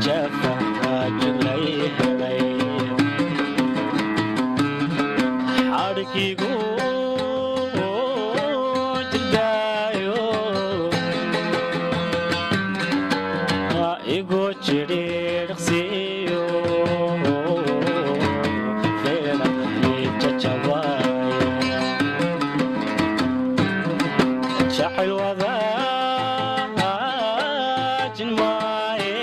Jafaha juglay helay xadhkigu jirdaayo igu jidhiidhaqsiiyo feerahay jajabaaya jacayl wadaajin maaye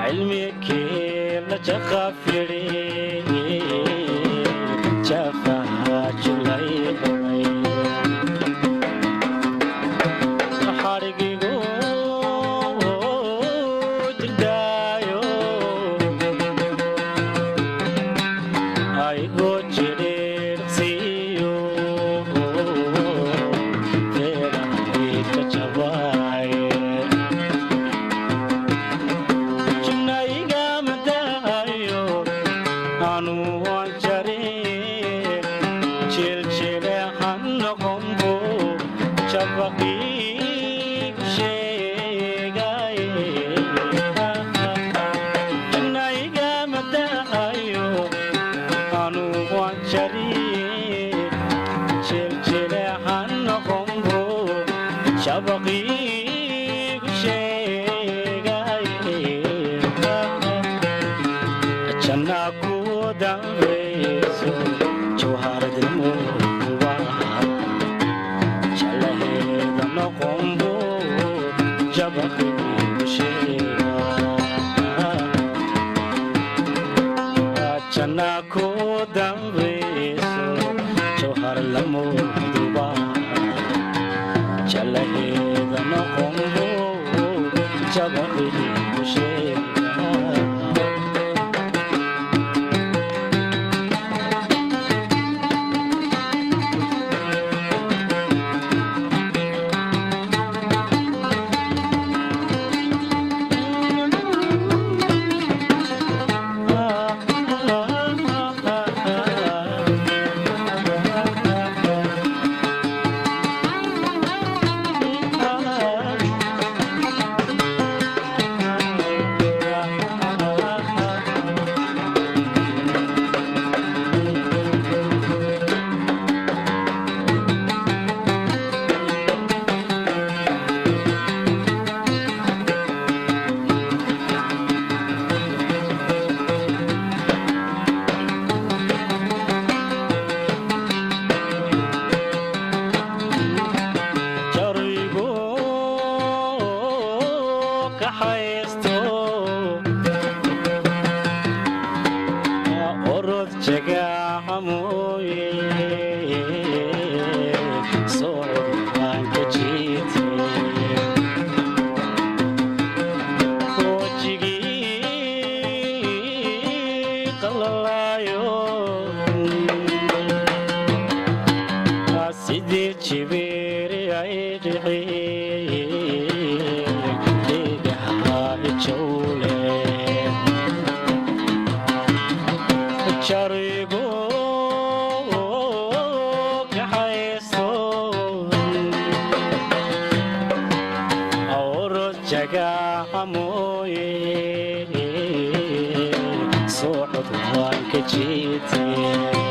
cilmigii la jaqafidhi jafaha juglay helay xadhigigu jirdaayo aygo jidhiidhaqsiiyo feerahay jajabaaye jibnaygamadaayo anu waan jare jiljile han noqonbo jabaqiigu sheegaye jibnaygamadaayo anu waan jare jiljile han noqonbo jabaqiigu sheegaye jannaa ku dambayso jawharadnimuba jalaheeda noqonbo jabaqiigu sheega jannaa ku dambayso jawhar lamuduba jalaheeda noqonbo jabaqiigu sheega. Jarigu ka haysto orod jagaxa mooye socod waan ka jiitay wejigii qalalaayo sidii jibiiri ay dhixi dhigaha ijowle jarigu kaxaysto orod jagaxa mooye socod waan ka jiitay.